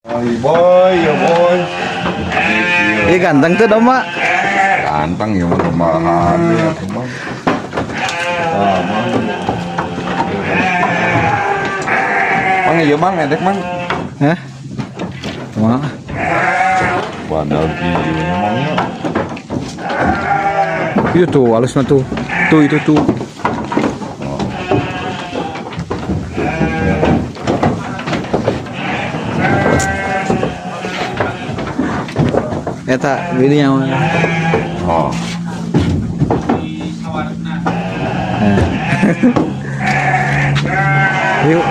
Ay boy, ya boy. Iya ganteng tuh domba. Ganteng ya mah domba hade atuh mah. Ah, mang. Mang ieu mang edek mang. Hah? Kumaha? Bandal kieu nya mang nya. Itu tuh alusna tuh. Tuh itu tuh. Eta bininya mah. Oh. Nah. Yuk.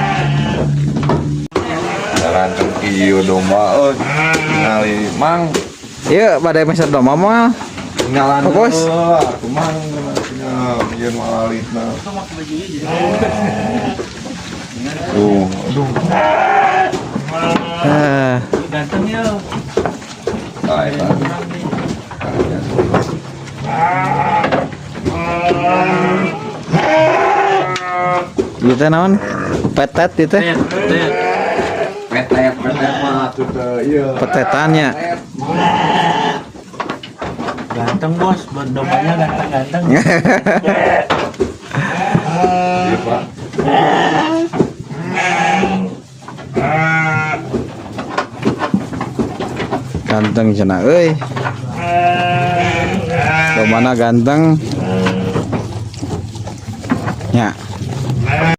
Ganteng kieu domba euy. Ningali mang. Iya, pada meser domba mah. Tinggalan Fokus. heula atuh mang tinggal yeun malalitna. Tuh, aduh. Ah, Ganteng ya. Tah eta. Ieu teh naon? Petet ieu teh. Tet. Petet, petet mah atuh teh ieu. Petetannya. Ganteng bos, dombanya ganteng-ganteng. Iya, Pak. Ganteng cenah euy. Dombana ganteng. Ya.